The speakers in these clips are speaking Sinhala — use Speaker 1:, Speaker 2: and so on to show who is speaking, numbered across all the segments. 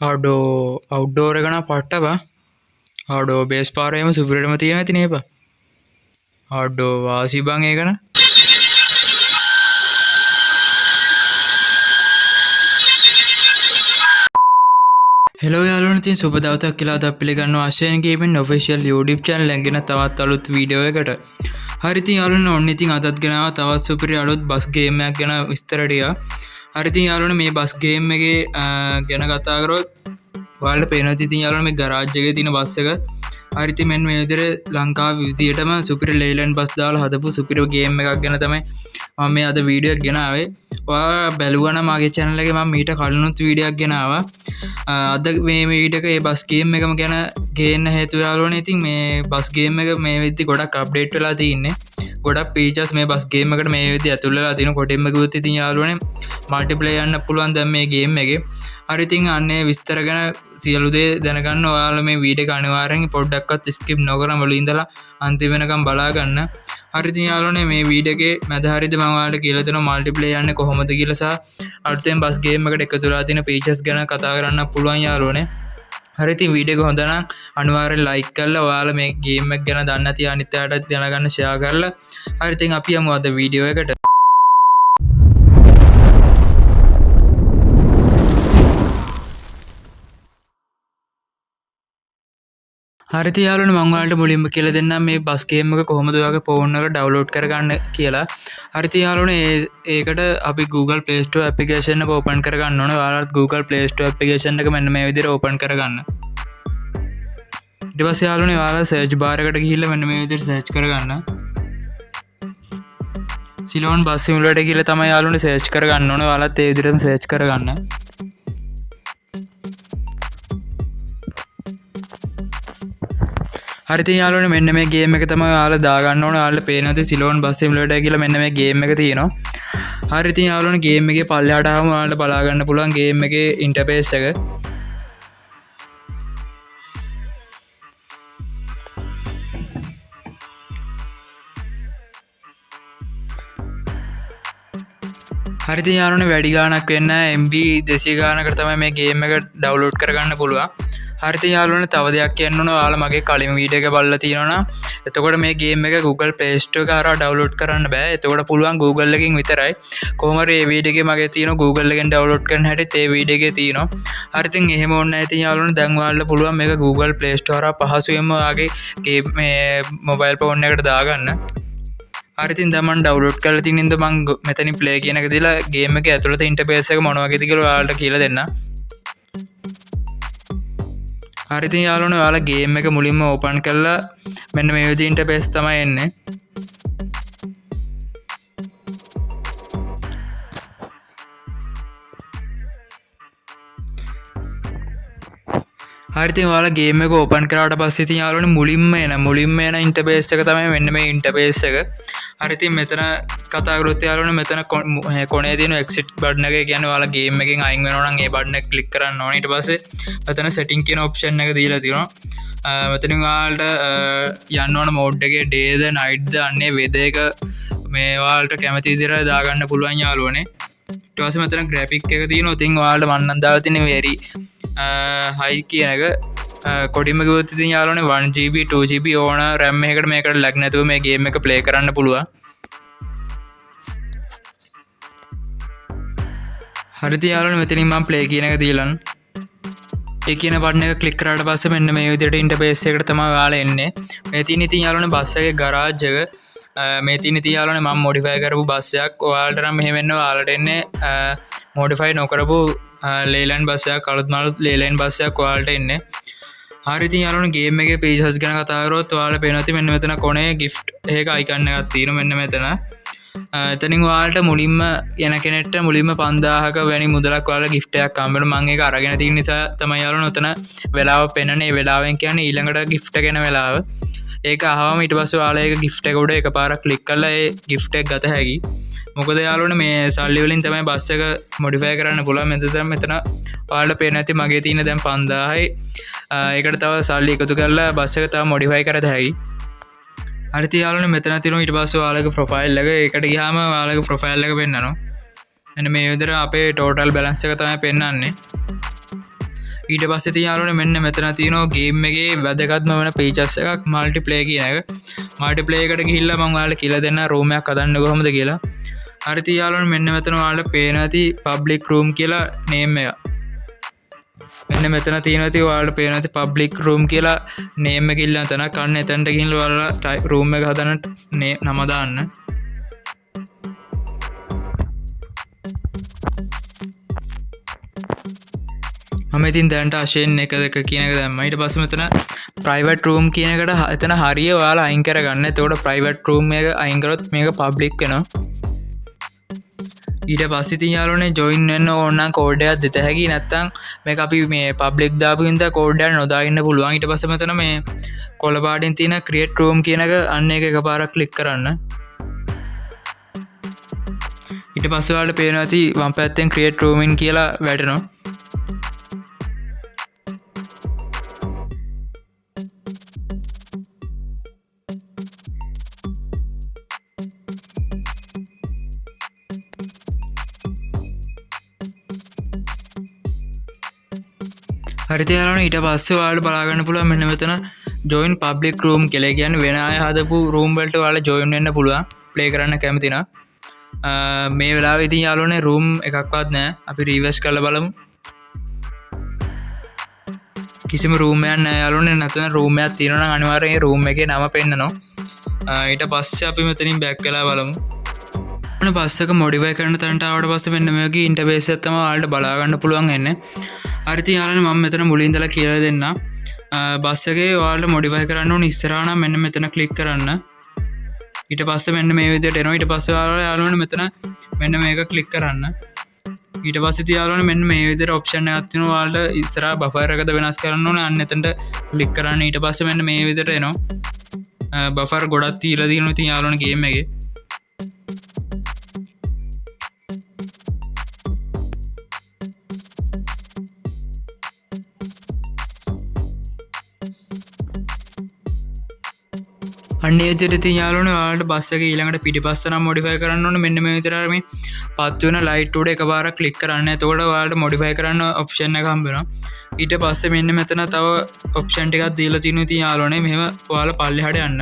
Speaker 1: අඩෝ අවුට්ඩෝර් එක නම් පට්ට බා. අඩෝ බේස් පාර එහෙම සුපිරියටම තියෙන ඇති නේ බා. අඩෝ වාසි බං ඒක නම්. හෙලෝ යාළුවනේ, ඉතින් සුබ දවසක් කියලා අද අපි පිළිගන්නවා ආශයන් ගේමින් ඔෆිෂියල් YouTube channel එකෙන් ගෙන තවත් අලුත් වීඩියෝ එකකට. හරි ඉතින් යාළුවනේ, ඔන්න ඉතින් අදත් ගෙනාවා තවත් සුපිරි අලුත් බස් ගේම් එකක් ගැන විස්තර ටිකක්. හරි ඉතින් යාළුවනේ, මේ බස් ගේම් එකේ ගැන කතා කරොත් ඔයාලට පේනවා ඉතින් යාළුවනේ මේ ගරාජ් එකේ තියෙන බස් එක. හරි ඉතින් මෙන්න මේ විදිහට ලංකාවේ විදියටම සුපිරි ලේලන්ඩ් බස් දාලා හදපු සුපිරි ගේම් එකක් ගැන තමයි මම මේ අද වීඩියෝ එකක් ගෙනාවේ. ඔයාලා බැලුවා නම් මගේ channel එකේ මම මීට කලිනුත් වීඩියෝ එකක් ගෙනාවා. අද මේ වීඩියෝ එක ඒ බස් ගේම් එකම ගැන ගේන්න හේතුව යාළුවනේ, ඉතින් මේ බස් ගේම් එක මේ වෙද්දි ගොඩක් අප්ඩේට් වෙලා තියෙන්නේ. ගොඩක් ෆීචර්ස් මේ බස් ගේම් එකට මේ වෙද්දි ඇතුල් වෙලා තියෙනවා. කොටින්ම කිව්වොත් ඉතින් යාළුවනේ මල්ටිප්ලේ යන්න පුළුවන් දැන් මේ ගේම් එකේ. හරි ඉතින් අන්නේ විස්තර ගැන සියලු දේ දැනගන්න ඔයාලා මේ වීඩියෝ එක අනිවාර්යෙන් පොඩ්ඩක්වත් ස්කිප් නොකර මුලින් ඉඳලා අන්තිම වෙනකම් බලා ගන්න. හරි ඉතින් යාළුවනේ, මේ වීඩියෝ එකේ මැද හරියද මම ඔයාලට කියලා දෙනවා මල්ටිප්ලේ යන්නේ කොහොමද කියලා සහ අලුතෙන් බස් ගේම් එකට එකතු වෙලා තියෙන ෆීචර්ස් ගැන කතා කරන්න පුළුවන් යාළුවනේ. හරි ඉතින් වීඩියෝ එක හොඳ නම් අනිවාර්යෙන් ලයික් කරලා ඔයාලා මේ ගේම් එක ගැන දන්නේ නැති අනිත් අයටත් දැනගන්න ෂෙයා කරලා. හරි ඉතින් අපි යමු අද වීඩියෝ එකට. හරි ඉතින් යාළුවනේ, මම ඔයාලට මුලින්ම කියලා දෙන්නම් මේ බස් ගේම් එක කොහොමද ඔයාගේ ෆෝන් එකට ඩවුන්ලෝඩ් කරගන්න කියලා. හරි ඉතින් යාළුවනේ, ඒකට අපි Google Play Store application එක ඕපන් කරගන්න ඕනේ. ඔයාලත් Google Play Store application එක මෙන්න මේ විදිහට ඕපන් කරගන්න. ඊට පස්සේ යාළුවනේ ඔයාලා සර්ච් බාර් එකට ගිහිල්ලා මෙන්න මේ විදිහට සර්ච් කරගන්න. සිලෝන් බස් සිමුලේටර් කියලා තමයි යාළුවනේ සර්ච් කරගන්න ඕනේ. ඔයාලත් ඒ විදිහටම සර්ච් කරගන්න. හරි ඉතින් යාළුවනේ, මෙන්න මේ ගේම් එක තමයි ඔයාලා දාගන්න ඕනේ. ඔයාලට පේනවද සිලෝන් බස් සිමුලේටර් කියලා මෙන්න මේ ගේම් එක තියෙනවා. හරි ඉතින් යාළුවනේ, ගේම් එකේ පල්ලෙහාට ආවම ඔයාලට බලා ගන්න පුළුවන් ගේම් එකේ ඉන්ටර්ෆේස් එක. හරි ඉතින් යාළුවනේ, වැඩි ගාණක් වෙන්නේ නැහැ. MB දෙසිය ගාණකට තමයි මේ ගේම් එක ඩවුන්ලෝඩ් කරගන්න පුළුවන්. හරි ඉතින් යාළුවනේ, තව දෙයක් කියන්න ඕන. ඔයාලා මගේ කලින් වීඩියෝ එක බලලා තියෙනවා නම් එතකොට මේ ගේම් එක Google Play Store එක හරහා ඩවුන්ලෝඩ් කරන්න බෑ. එතකොට පුළුවන් Google එකකින් විතරයි. කොහොම හරි මේ වීඩියෝ එකේ මගේ තියෙන Google එකෙන් ඩවුන්ලෝඩ් කරන හැටිත් ඒ වීඩියෝ එකේ තියෙනවා. හරි ඉතින් එහෙම ඕනේ නැහැ. ඉතින් යාළුවනේ දැන් ඔයාලට පුළුවන් මේක Google Play Store හරහා පහසුවෙන්ම ඔයාගේ ගේම් මේ මොබයිල් ෆෝන් එකට දාගන්න. හරි ඉතින් දැන් මං ඩවුන්ලෝඩ් කරලා තියෙන හින්දා මං මෙතනින් ප්ලේ කියන එක දීලා ගේම් එකේ ඇතුළත ඉන්ටර්ෆේස් එක මොන වගේද කියලා ඔයාලට කියලා දෙන්නම්. හරි ඉතින් යාළුවනේ, ඔයාලා ගේම් එක මුලින්ම ඕපන් කරලා මෙන්න මේ විදිහට ඉන්ටර්ෆේස් තමයි එන්නේ. හරි ඉතින් ඔයාලා ගේම් එක ඕපන් කරාට පස්සේ ඉතින් යාළුවනේ මුලින්ම එන ඉන්ටර්ෆේස් එක තමයි මෙන්න මේ ඉන්ටර්ෆේස් එක. හරි ඉතින් මෙතන කතා කරොත් යාළුවනේ මෙතන කොනේ තියෙන එක්සිට් බටන් එක, ඒ කියන්නේ ඔයාලා ගේම් එකෙන් අයින් වෙනවා නම් ඒ බටන් එක ක්ලික් කරන්න ඕනේ. ඊට පස්සේ මෙතන සෙටින් කියන ඔප්ෂන් එක දීලා තියෙනවා. මෙතනින් ඔයාලට යන්න ඕන මෝඩ් එකේ ඩේ ද නයිට් ද අන්නේ වෙදර් එක මේ ඔයාලට කැමති විදිහට දාගන්න පුළුවන් යාළුවනේ. ඊට පස්සේ මෙතන ග්‍රැෆික් එක තියෙනවා. ඉතින් ඔයාලට මං නම් දාලා තියෙන්නේ වෙරි හයි කියන එක. කොටින්ම කිව්වොත් ඉතින් යාළුවනේ 1 GB 2 GB ඕන RAM එකකට මේකට ලැග් නැතුව මේ ගේම් එක ප්ලේ කරන්න පුළුවන්. හරි ඉතින් යාළුවනේ, මෙතනින් මම ප්ලේ කියන එක දීලන් ඒ කියන බටන් එක ක්ලික් කරාට පස්සේ මෙන්න මේ විදිහට ඉන්ටර්ෆේස් එකට තමයි ඔයාලා එන්නේ. මේ තියෙන ඉතින් යාළුවනේ බස් එකේ ගරාජ් එක. මේ තියෙන ඉතින් යාළුවනේ මම මොඩිෆයි කරපු බස් එකක්. ඔයාලට නම් මෙහෙම එන්න ඔයාලට එන්නේ මොඩිෆයි නොකරපු ලේලන්ඩ් බස් එකක්, අලුත්ම අලුත් ලේලන්ඩ් බස් එකක් ඔයාලට එන්නේ. හරි ඉතින් යාළුවනේ, ගේම් එකේ ෆීචර්ස් ගැන කතා කරොත් ඔයාලට පේනවා ඉතින් මෙන්න මෙතන කොනේ ගිෆ්ට් එකක අයිකන් එකක් තියෙනවා මෙන්න මෙතන. එතනින් ඔයාලට මුලින්ම එන කෙනෙක්ට මුලින්ම 5000ක වැනි මුදලක් ඔයාලට ගිෆ්ට් එකක් හම්බ වෙනවා. මං ඒක අරගෙන තියෙන නිසා තමයි යාළුවනේ ඔතන වෙලාව පෙන්නන්නේ. ඒ වෙලාවෙන් කියන්නේ ඊළඟට ගිෆ්ට් එක එන වෙලාව. ඒක අහවම ඊට පස්සේ ඔයාලා ඒක ගිෆ්ට් එක උඩ එකපාරක් ක්ලික් කරලා ඒ ගිෆ්ට් එක ගත හැකි. මොකද යාළුවනේ මේ සල්ලි වලින් තමයි බස් එක මොඩිෆයි කරන්න පුළුවන්. මෙතන දැන් මෙතන ඔයාලට පේන ඇති මගේ තියෙන දැන් 5000යි. ඒකට තව සල්ලි එකතු කරලා බස් එක තව මොඩිෆයි කරත හැකි. හරි ඉතින් යාළුවනේ, මෙතන තියෙනවා ඊට පස්සේ ඔයාලගේ ප්‍රොෆයිල් එක. ඒකට ගියාම ඔයාලගේ ප්‍රොෆයිල් එක පෙන්නනවා. මෙන්න මේ විදිහට අපේ ටෝටල් බැලන්ස් එක තමයි පෙන්නන්නේ. ඊට පස්සේ ඉතින් යාළුවනේ මෙන්න මෙතන තියෙනවා ගේම් එකේ වැදගත්ම වෙන ෆීචර්ස් එකක් මල්ටිප්ලේ කියන එක. මල්ටිප්ලේ එකට ගිහිල්ලා මම ඔයාලට කියලා දෙන්න රූම් එකක් හදන්න කොහොමද කියලා. හරි ඉතින් යාළුවනේ මෙන්න මෙතන ඔයාලට පේනවා ඇති පබ්ලික් රූම් කියලා නේම් එක. මෙන්න මෙතන තියෙනවා ඇති ඔයාලට පේනවා ඇති පබ්ලික් රූම් කියලා නේම් එක ඉල්ලන තැනක්. අන්න එතනට ගිහින් ඔයාලා රූම් එක හදන්න නම දාන්න. මම ඉතින් දැනට අශයෙන් 1 2 කියන එක දැම්මා. ඊට පස්සේ මෙතන ප්‍රයිවට් රූම් කියන එකට එතන හරිය ඔයාලා අයින් කරගන්න. එතකොට ප්‍රයිවට් රූම් එක අයින් කරොත් මේක පබ්ලික් වෙනවා. ඊට පස්සේ ඉතින් යාළුවනේ ජොයින් වෙන්න ඕන නම් කෝඩ් එකක් දෙත හැකි. නැත්තම් මේක අපි මේ පබ්ලික් දාපු හින්දා කෝඩ් එකක් නොදා ඉන්න පුළුවන්. ඊට පස්සේ මෙතන මේ කොළ පාටින් තියෙන ක්‍රියේට් රූම් කියන එක අන්න ඒක එකපාරක් ක්ලික් කරන්න. ඊට පස්සේ ඔයාලට පේනවා ඇති වම් පැත්තෙන් ක්‍රියේට් රූම් ඉන් කියලා වැටෙනවා. හරි ඉතින් යාළුවනේ ඊට පස්සේ ඔයාලට බලා ගන්න පුළුවන් මෙන්න මෙතන join public room කියලා. ඒ කියන්නේ වෙන අය හදපු room වලට ඔයාලා join වෙන්න පුළුවන් play කරන්න කැමති නම්. මේ වෙලාවේ ඉතින් යාළුවනේ room එකක්වත් නෑ. අපි රිවර්ස් කරලා බලමු. කිසිම room එකක් නෑ යාළුවනේ. නැත්නම් room එකක් තියෙනවා නම් අනිවාර්යෙන් ඒ room එකේ නම පෙන්නනවා. ඊට පස්සේ අපි මෙතනින් back වෙලා බලමු. ඔන්න බස් එක මොඩිෆයි කරන තැනට ආවට පස්සේ මෙන්න මේ වගේ ඉන්ටර්ෆේස් එකක් තමයි ඔයාලට බලා ගන්න පුළුවන් වෙන්නේ. හරි ඉතින් යාළුවනේ මම මෙතන මුලින් ඉඳලා කියලා දෙන්නම්. බස් එකේ ඔයාලට මොඩිෆයි කරන්න ඕන ඉස්සරහා නම් මෙන්න මෙතන ක්ලික් කරන්න. ඊට පස්සේ මෙන්න මේ විදිහට එනවා. ඊට පස්සේ ඔයාලා යාළුවනේ මෙතන මෙන්න මේක ක්ලික් කරන්න. ඊට පස්සේ ඉතින් යාළුවනේ මෙන්න මේ විදිහට ඔප්ෂන් එකක් තියෙනවා. ඔයාලට ඉස්සරහා බෆර් එකද වෙනස් කරන්න ඕන. අන්න එතනට ක්ලික් කරන්න. ඊට පස්සේ මෙන්න මේ විදිහට එනවා. බෆර් ගොඩක් තියලා තියෙනවා ඉතින් යාළුවනේ ගේම් එකේ. අන්න ඒ විදිහට ඉතින් යාළුවනේ ඔයාලට බස් එක ඊළඟට පිටිපස්ස නම් මොඩිෆයි කරන්න ඕන. මෙන්න මේ විදිහට අර මේ පත් වෙන ලයිට් උඩ එකපාරක් ක්ලික් කරන්න. එතකොට ඔයාලට මොඩිෆයි කරන්න ඔප්ෂන් එක හම්බ වෙනවා. ඊට පස්සේ මෙන්න මෙතන තව ඔප්ෂන් ටිකක් දීලා තියෙනවා ඉතින් යාළුවනේ. මෙහෙම ඔයාලා පල්ලෙහාට යන්න.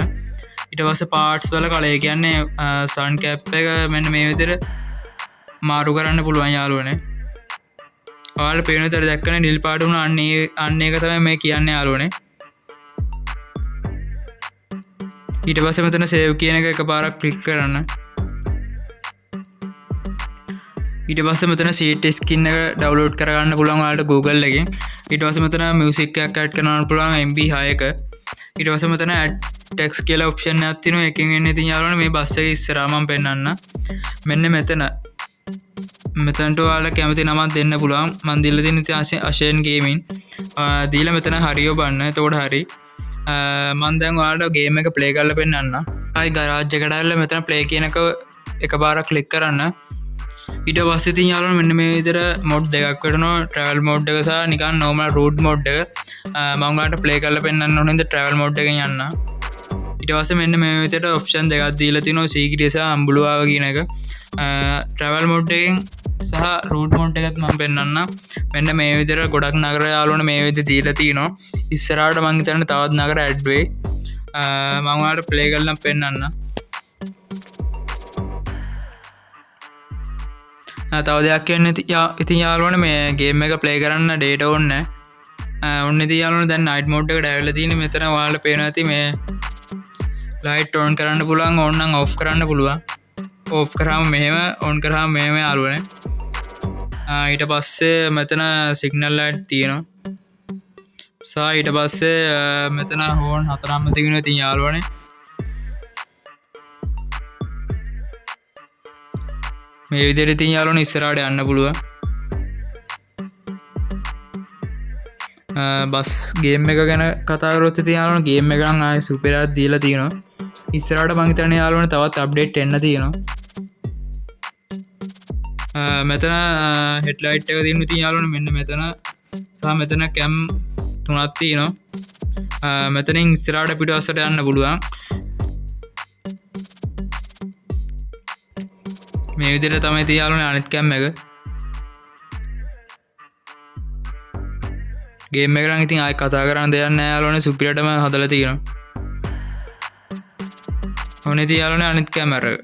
Speaker 1: ඊට පස්සේ පාර්ට්ස් වල කලර්, ඒ කියන්නේ, සන් කැප් එක මෙන්න මේ විදිහට මාරු කරන්න පුළුවන් යාළුවනේ. ඔයාලට පේන විදිහට දැක්කනේ නිල් පාට වුණා. අන්න ඒක තමයි මේ කියන්නේ යාළුවනේ. ඊට පස්සේ මෙතන සේව් කියන එක එකපාරක් ක්ලික් කරන්න. ඊට පස්සේ මෙතන සීට් ස්කින් එක ඩවුන්ලෝඩ් කරගන්න පුළුවන් ඔයාලට Google එකෙන්. ඊට පස්සේ මෙතන මියුසික් එකක් ඇඩ් කරන්න පුළුවන් MB6 එක. ඊට පස්සේ මෙතන ඇඩ් ටෙක්ස්ට් කියලා ඔප්ෂන් එකක් තියෙනවා. එකෙන් එන්නේ ඉතින් යාළුවනේ මේ බස් එකේ ඉස්සරහා මම පෙන්නන්න. මෙන්න මෙතන මෙතනට ඔයාලා කැමති නමක් දෙන්න පුළුවන්. මං දීලා තියෙන ඉතින් අශේන් ගේමින්. දීලා මෙතන හරියෝ බලන්න. එතකොට හරි. මං දැන් ඔයාලට ගේම් එක ප්ලේ කරලා පෙන්නන්න. ආයි ගරාජ් එකට ඇවිල්ලා මෙතන ප්ලේ කියන එක එකපාරක් ක්ලික් කරන්න. ඊට පස්සේ ඉතින් යාළුවනේ මෙන්න මේ විදිහට මොඩ් දෙකක් වෙනවා. ට්‍රැවල් මොඩ් එක සහ නිකන් නෝමල් රූට් මොඩ් එක. මං ඔයාලට ප්ලේ කරලා පෙන්නන්න ඕන හින්දා ට්‍රැවල් මොඩ් එකෙන් යන්න. ඊට පස්සේ මෙන්න මේ විදිහට ඔප්ෂන් දෙකක් දීලා තිනවා, සීගිරිය සහ අම්බුලුවාව කියන එක. ට්‍රැවල් මොඩ් එකෙන් සහ රූට් මොඩ් එකත් මම පෙන්නන්නම්. මෙන්න මේ විදිහට ගොඩක් නගර යාළුවනේ මේ විදිහට දීලා තිනවා. ඉස්සරහට මං හිතන්නේ තවත් නගර ඇඩ් වෙයි. මං ඔයාලට ප්ලේ කරලා පෙන්නන්නම්. තව දෙයක් කියන්න ඉතින් යාළුවනේ මේ ගේම් එක ප්ලේ කරන්න ඩේටා ඕනේ නෑ. ඔන්න ඉතින් යාළුවනේ දැන් නයිට් මෝඩ් එකට ඇවිල්ලා තියෙන්නේ. මෙතන ඔයාලට පේනවා ඇති මේ ලයිට් ඔන් කරන්න පුළුවන්, ඕන නම් ඔෆ් කරන්න පුළුවන්. ඔෆ් කරාම මෙහෙම, ඔන් කරාම මෙහෙම යාළුවනේ. ඊට පස්සේ මෙතන සිග්නල් ලයිට් තියෙනවා. සහ ඊට පස්සේ මෙතන හෝන් හතරක්ම තියෙනවා ඉතින් යාළුවනේ. මේ විදිහට ඉතින් යාළුවනේ ඉස්සරහට යන්න පුළුවන්. බස් ගේම් එක ගැන කතා කරොත් ඉතින් යාළුවනේ ගේම් එක නම් ආයේ සුපිරියක් දීලා තියෙනවා. ඉස්සරහට මං හිතන්නේ යාළුවනේ තවත් අප්ඩේට් එන්න තියෙනවා. මෙතන හෙඩ්ලයිට් එක තියෙනවා ඉතින් යාළුවනේ මෙන්න මෙතන සහ මෙතන කැම් තුනක් තියෙනවා. මෙතනින් ඉස්සරහට පිටුපස්සට යන්න පුළුවන්. මේ විදිහට තමයි ඉතින් යාළුවනේ අනිත් කැම් එක. ගේම් එක නම් ඉතින් ආයෙ කතා කරන්න දෙයක් නෑ යාළුවනේ, සුපිරියටම හදලා තියෙනවා. ඔන්න ඉතින් යාළුවනේ අනිත් කැමරා එක.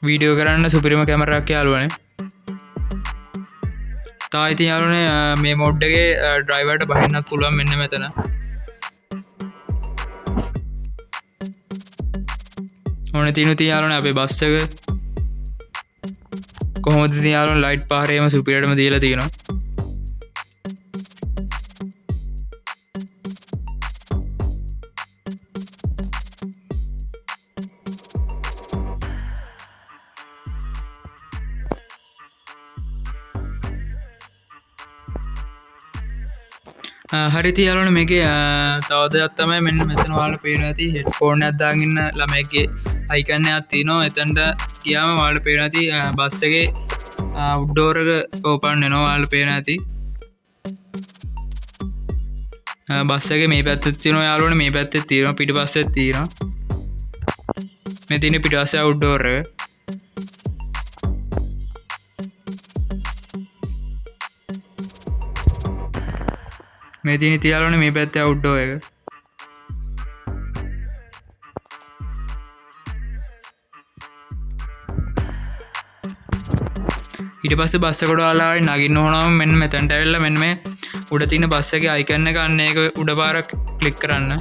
Speaker 1: වීඩියෝ කරන්න සුපිරිම කැමරාවක් යාළුවනේ. තා ඉතින් යාළුවනේ මේ මොඩ් එකේ ඩ්‍රයිවර්ට බහින්නත් පුළුවන් මෙන්න මෙතන. ඔන්න තියෙන යාළුවනේ අපේ බස් එක. කොහොමද ඉතින් යාළුවනේ ලයිට් පාරේම සුපිරියටම දීලා තියෙනවා. හරි ඉතින් යාළුවනේ මේකේ තව දෙයක් තමයි මෙන්න මෙතන ඔයාලට පේනවා ඇති හෙඩ්ෆෝන් එකක් දාගෙන ඉන්න ළමයෙක්ගේ අයිකන් එකක් තියෙනවා. එතනට ගියාම ඔයාලට පේනවා ඇති බස් එකේ අවුට්ඩෝර් එක ඕපන් වෙනවා ඔයාලට පේනවා ඇති. බස් එකේ මේ පැත්තෙත් තියෙනවා යාළුවනේ, මේ පැත්තෙත් තියෙනවා, පිටිපස්සෙත් තියෙනවා. මේ තියෙන පිටිපස්සේ අවුට්ඩෝර් එක. මේ තියෙන ඉතින් යාළුවනේ මේ පැත්තේ අවුට්ඩෝර් එක. ඊට පස්සේ බස් එකට ඔයාලා ආයේ නගින්න ඕන නම් මෙන්න මෙතනට ඇවිල්ලා මෙන්න මේ උඩ තියෙන බස් එකේ අයිකන් එක අන්න ඒක උඩ පාරක් ක්ලික් කරන්න.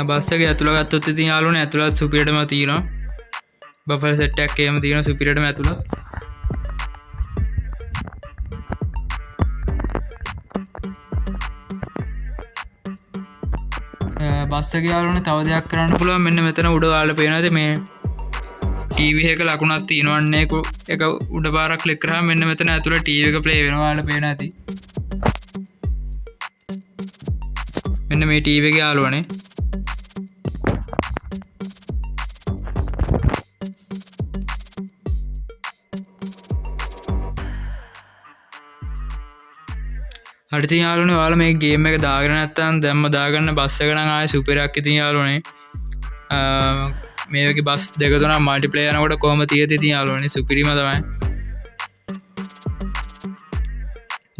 Speaker 1: බස් එකේ ඇතුළ ගත්තොත් ඉතින් යාළුවනේ ඇතුළත් සුපිරියටම තියෙනවා. බෆර් සෙට් එකක් එහෙම තියෙනවා සුපිරියටම ඇතුළත්. බස් එකේ යාළුවනේ තව දෙයක් කරන්න පුළුවන්. මෙන්න මෙතන උඩ ඔයාලට පේනවා ඇති මේ ටීවී එක ලකුණක් තියෙනවා. අන්න ඒක උඩ පාරක් ක්ලික් කරාම මෙන්න මෙතන ඇතුළේ ටීවී එක ප්ලේ වෙනවා ඔයාලට පේනවා ඇති. මෙන්න මේ ටීවී එක යාළුවනේ. හරි ඉතින් යාළුවනේ ඔයාලා මේ ගේම් එක දාගෙන නැත්නම් දැම්ම දාගන්න. බස් එක නම් ආයේ සුපිරයක් ඉතින් යාළුවනේ. මේ වගේ බස් දෙක තුනක් මල්ටිප්ලේ යනකොට කොහොම තියෙද ඉතින් යාළුවනේ සුපිරිම තමයි.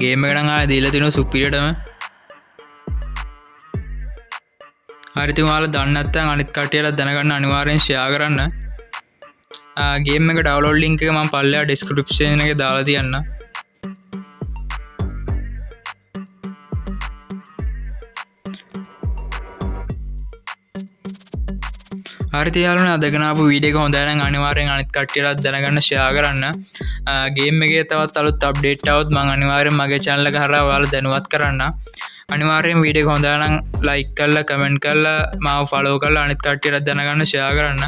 Speaker 1: ගේම් එක නම් ආයේ දීලා තිනවා සුපිරියටම. හරි ඉතින් ඔයාලා දන්නේ නැත්නම් අනිත් කට්ටියටත් දැනගන්න අනිවාර්යෙන් ෂෙයා කරන්න. ගේම් එක ඩවුන්ලෝඩ් ලින්ක් එක මම පල්ලෙහා ඩිස්ක්‍රිප්ෂන් එකේ දාලා තියන්නම්. හරි ඉතින් යාළුවනේ අද ගෙන ආපු වීඩියෝ එක හොඳයි නම් අනිවාර්යෙන් අනිත් කට්ටියටත් දැනගන්න ෂෙයා කරන්න. ගේම් එකේ තවත් අලුත් අප්ඩේට් ආවොත් මං අනිවාර්යෙන් මගේ චැනල් එක හරහා ඔයාලා දැනුවත් කරන්න. අනිවාර්යෙන් වීඩියෝ එක හොඳයි නම් ලයික් කරලා කමෙන්ට් කරලා මාව ෆලෝ කරලා අනිත් කට්ටියටත් දැනගන්න ෂෙයා කරන්න.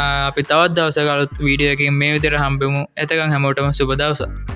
Speaker 1: අපි තවත් දවසක අලුත් වීඩියෝ එකකින් මේ විදිහට හම්බෙමු. එතකන් හැමෝටම සුබ දවසක්.